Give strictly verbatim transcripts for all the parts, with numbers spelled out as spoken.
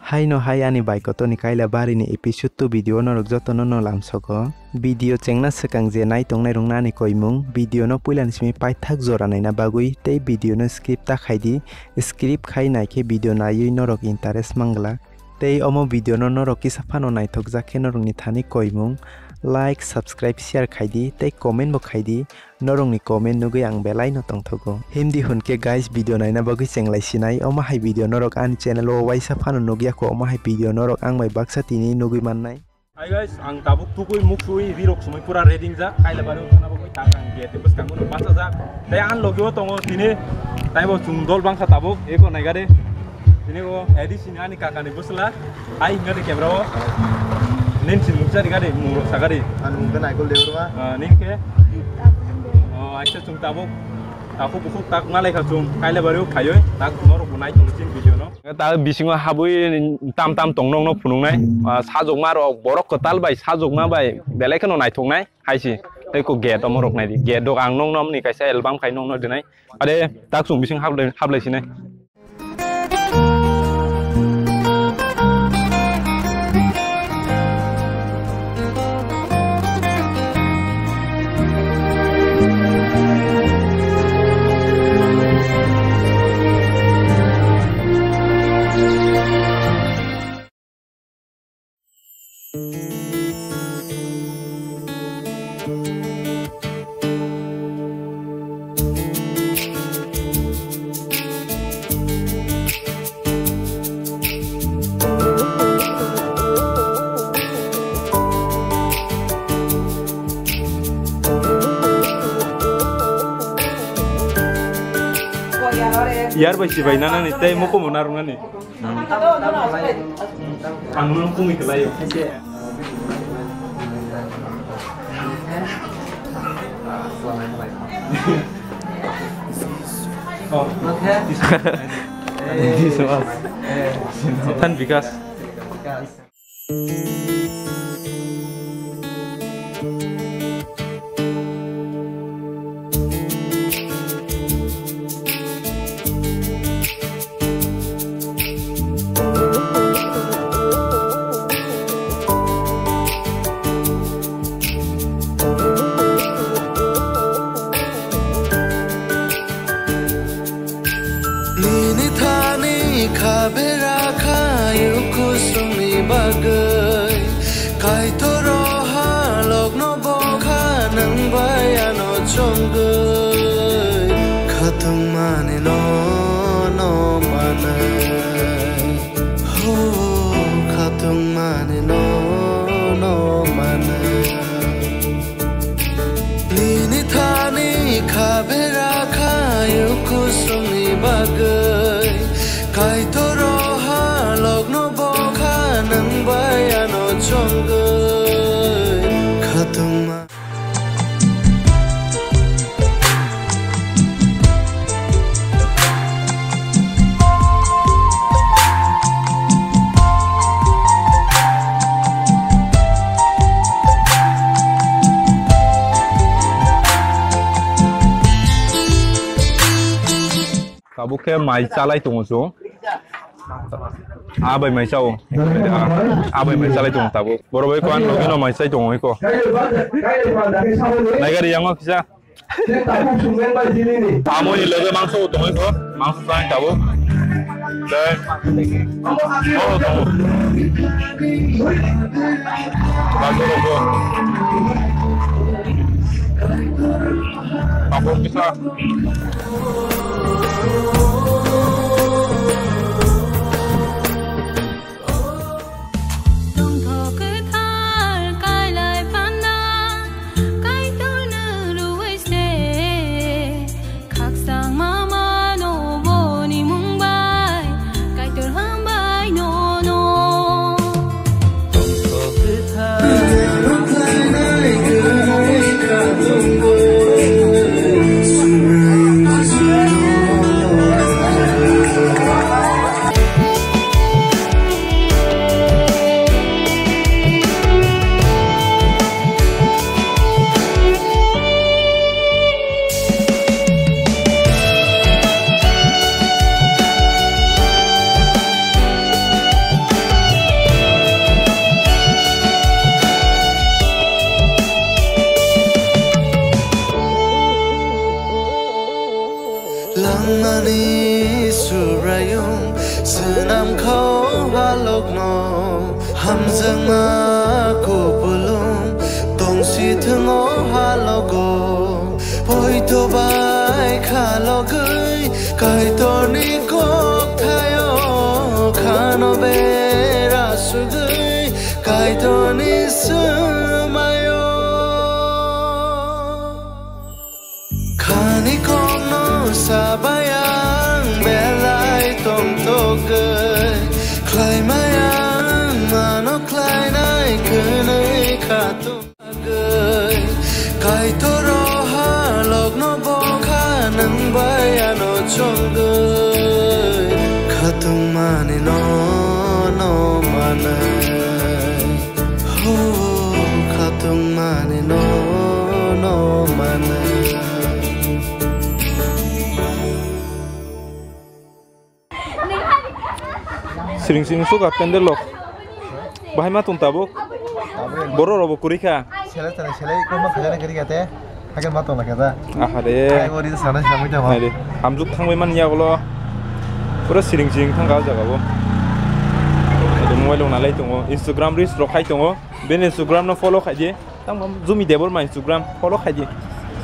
Haino hai ani bai kotorni kaila barini episode two video norok jotono no lamsogo. Video chengna swkang je nai tongnai rungna ani koimung, video no puilani simi paithak jora naina bagwi tei video no skip ta khaidi, skip khai naikhe video naiwi norok interest manglak. Tei omo video no norok kisa phano naithokjak khe norokni thani koimung, like, subscribe, share khaidi tei comment bo khaidi. Norokni comment nugwi ang belai no tongthogo. Himdi hwn khe guys, video naina bagwi chenglai sinai. Omo hai video norok ani channel o waisa phano nugya kho, omo hai video norok ang bai baksa tini nugwi mannai. Hi guys, ang tabuk tukui muksui rirok sumui pura ready jak. Kaila bari thana bagwi tak ang gate bwskango no bachajak. Tei ang logi o tongo tini, taibo chwng dol bangkha tabuk, eko naigade. Tini o A D C ni ani kaka ni bwsla. Hai hingkha de camera o. Nin sin muksa di gadi, murok sa gadi. Ang mungkha Naikol Debbarma. Ah, nin khe? Oh, aisa chwng tabuk. Takhuk bukhuk tak malai kha chwng. Kaila bari o khaioi. Tak norok bo nai tong chin video no. Ta bisingo habwi tam tam tong nong no phunuk nai. Ah, sajokma rok borok kwtal bai sajokma bai belai kheno naithok nai. Hai si. Tei ko gate omo rok nai di. Gate rok ang nong nom ni kaisa album khai nong no dinai. Are tak chwng bising hablai, hablai sinai. Yar bai si bai nana ni tei mukumu narwk nani. Ang nung kumi kelayo. Oh. This was. Than Vikas. Nini thani khabera khayu kusumni bagwi. Kaitor o halokno bokha nwng bai ano chongwi. Khatungmani no, no manwi. Ho, khatungmani no, no manwi. Nini thani khabera khayu kusumni bagwi. Kaitor o halokno bokha nwng bai ano chongwi. Khatungma. Tabuk khe mai chalai tongo chwng. Ah, bai mai chao. Ah, bai mai chalai tongo tabuk. Borok bai ko ang logi no mai chai tongo iko. Naigari yango kisa. Amo ni loge mangso tongo iko. Mangso chai tabuk. Dai. Oh, tongo. Bago rogo. Tabuk kisa. Tongthok kwthar kailai panda, Kaitorno rwui se, khakchangma mano boni mung bai, Kaitor hambai nono. Tongthok kwthar. Mani Subraiyung swnam kha o halokno, hamjakma kupulung tongsi thwng o halogo. Poito bai khalogwi Kaitorni kokthaio khano bera sugwi Kaitorni swmaio. Khani kokno sabai ang belai tongtokgwi, khlaimai ang mano khlainai kwnwi khatung. Kaitor o halokno bokha nwng bai ano chongwi, khatungmani no, no manwi. Ho, khatungmani no, no manwi. Siring siring suka pendel lok. Bahai ma tong tabuk. Borok rok bo kwrwi kha. Selai selai selai ko ma khajana kwrwi kha te. Hakhe ma tong lakha da. Aha re. Ai bo ri sana samui tamo. Nai re. Hamjuk thangbai man ya ulo. Pura siring siring thang ka jaga bo. Ede mobile rok nalai tongo. Instagram reels rok khai tongo. Bini Instagram no follow khai di. Tamo Jumi Debbarma Instagram follow khai di.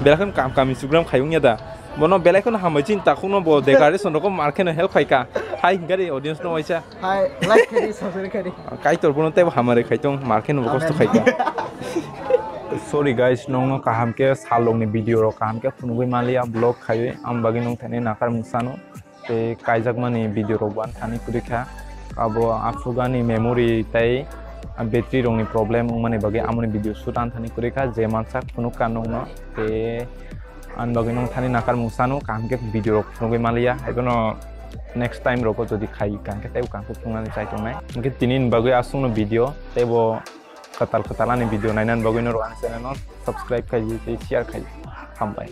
Belai kheno kam kam Instagram khai wngya da. Bono belai kheno hambai chini takhukno bo decoration rogo mar kheno help khai ka. Hai hingkha de audience no waisa. Hai, like khai di, subscribe khai di. Kaitor bono teibo hamari khai tong, mar kheno bo kosto khai ka. Sorry guys, nongno kaham khe salrokni video rok kaham khe phunugwi manliya vlog khaiwi, am bagwi nong thani nakar mung sano. Tei kaijakmani video rok bo ang thani kwrwi kha. Abo aphugani memory tei battery rokni problem wngmani bagwi amoni video shoot ang thani kwrwi kha, je mansak phunuk ka nongno. Tei Ani bagwi nong thani nakar mung sano, kaham khe video rok phunugwi manliya, haibono next time rogo jodi khai kaham khe teibo kaham khe phunuknani chai tongnai. Hwnkhe tini ni bagwi aswkno video, teibo kwtal kwtal ani video nainani bagwi norok ani channel no subscribe khai di tei share khai di. Hambai.